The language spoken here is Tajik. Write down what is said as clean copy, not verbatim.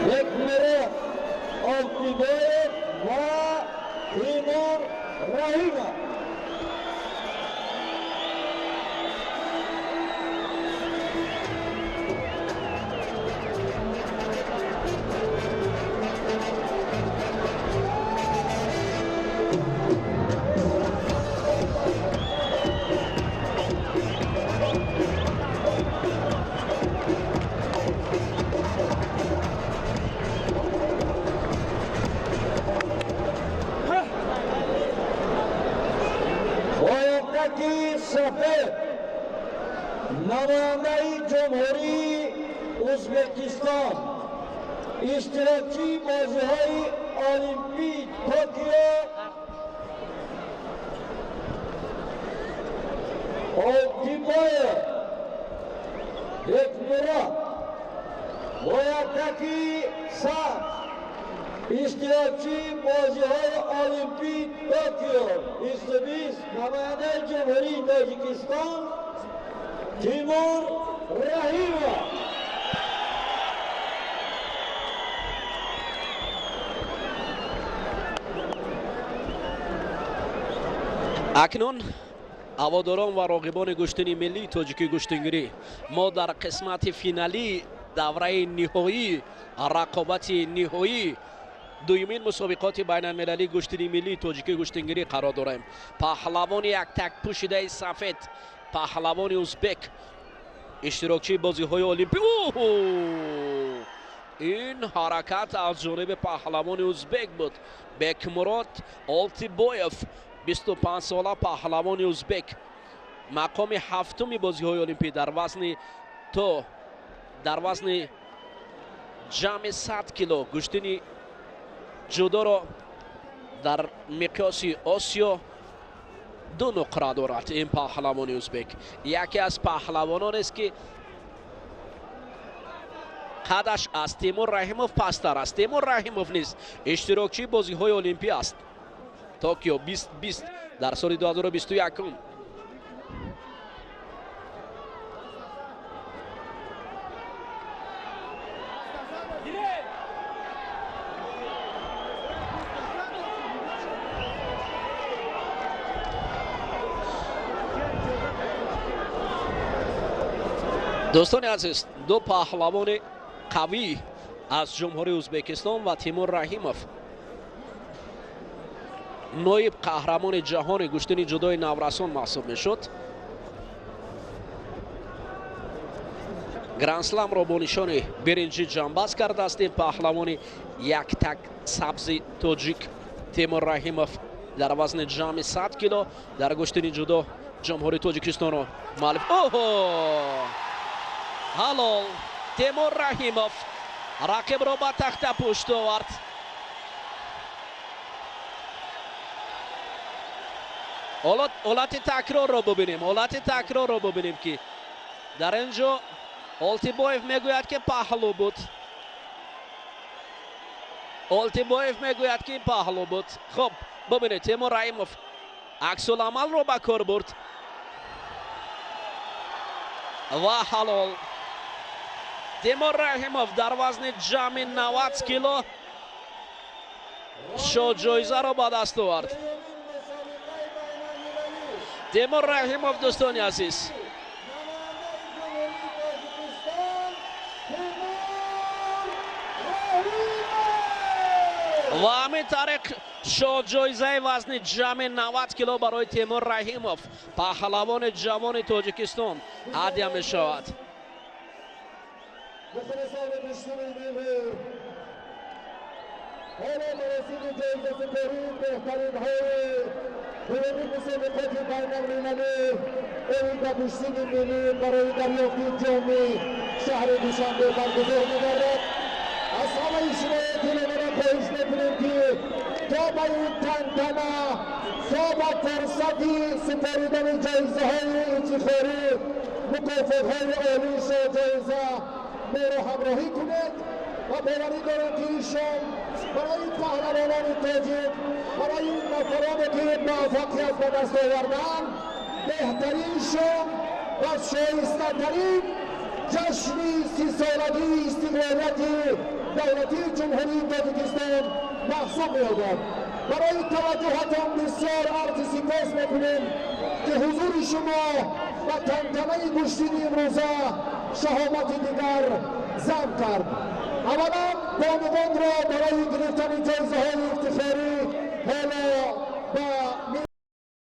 Бекмурод Олтибоев ва Тимур Раҳимов. Пояқаки сафед, намояндаи Ҷумҳурии Ӯзбекистон, иштирокчии бозиҳои Олимпии Токио Олтибоев Бекмурод. Пояқаки сабз, иштирокчии бозиҳои Олимпии Токио 2020, намояндаи Ҷумҳурии Тоҷикистон Тимур Раҳимов. Акнун, ҳаводорон ва роғибони гӯштини миллии тоҷикии гӯштингирӣ, мо дар қисмати финалии давраи ниҳоӣ, рақобати ниҳоӣ дуюмин мусобиқоти байналмилалии гӯштини миллии тоҷикии гӯштингирӣ қарор дорем. Паҳлавони яктак пӯшидаи сафед, паҳлавони узбек, иштирокчии бозиҳои олимпӣ. Ин ҳаракат аз ҷониби паҳлавони узбек буд. Бекмурод Олтибоев, 25 сола, паҳлавони узбек, мақоми ҳафтуми бозиҳои олимпӣ дар вазни то дар вазни ҷамъи 100 кило гӯштини ҷудоро дар миқёси Осиё ду нуқра дорад. Ин паҳлавони узбек яке аз паҳлавононест, ки қадаш аз Тимур Раҳимов пасттар аст. Тимур Раҳимов низ иштирокчии бозиҳои олимпӣ аст, Токио 2020 дар соли 2021. Дӯстони азиз, ду паҳлавони қавӣ аз Ҷумҳурии Ӯзбекистон ва Тимур Раҳимов, ноиб қаҳрамони ҷаҳони гӯштини ҷудои наврасон маҳсуб мешуд, грандсламро бо нишони биринҷӣ ҷамъбаст кардааст. Ин паҳлавони яктак сабзи тоҷик Тимур Раҳимов дар вазни ҷамъи 100 кило дар гӯштини ҷудо Ҷумҳурии Тоҷикистонро муаллиф. Оҳо, ҳалол! Тимур Раҳимов рақибро ба тахта пушт овард. Ҳолати такрорро бубинем, ҳолати такрорро бубинем, ки дар ин ҷо Олтибоев мегӯяд, ки паҳлӯ буд. Олтибоев мегӯяд, ки паҳлӯ буд. Хуб, бубинед, Тимур Раҳимов аксуламалро ба кор бурд ва ҳалол! Тимур Раҳимов дар вазни ҷамъи 90 кило шоҳҷоизаро ба даст овард. Тимур Раҳимов, дӯстони азиз. Намояндаи Ҷумҳурии Тоҷикистон Тимур Раҳимов. Ва ҳамин тариқ шоҳҷоизаи вазни ҷамъи 90 кило барои Тимур Раҳимов, паҳлавони ҷавони Тоҷикистон, ҳадя мешавад. Мухлисони гӯштини миллӣ, ҳоло маросими ҷоизасупории беҳтаринҳои дуюмин мусобиқоти байналмилалӣ оид ба гӯштини миллӣ барои дарёфти ҷоми шаҳри Душанбе баргузор мегардад. Аз ҳамаи шумо диловара хоҳиш мекунем, ки то ба ин тантана, то ба фурсати супоридани ҷоизаҳои ифтихорӣ, мукофотҳои олии шоҳҷоиза моро ҳамроҳӣ кунед ва боварӣ дорем, ки ин шом барои паҳлавонони тоҷик, барои нафароне, ки муваффақият ба даст оварданд, беҳтарин шом ва шоистатарин ҷашни 30-солагии истиқлолияти давлатии Ҷумҳурии Тоҷикистон маҳсуб меёбад. Барои таваҷҷӯҳатон бисёр арзи сипос мекунем, ки ҳузури шумо ба тантанаи гӯштини имрӯза шаҳомати дигар зам кард. Аввалан бонувонро барои гирифтани ҷоизаҳои ифтихорӣ ҳоло ба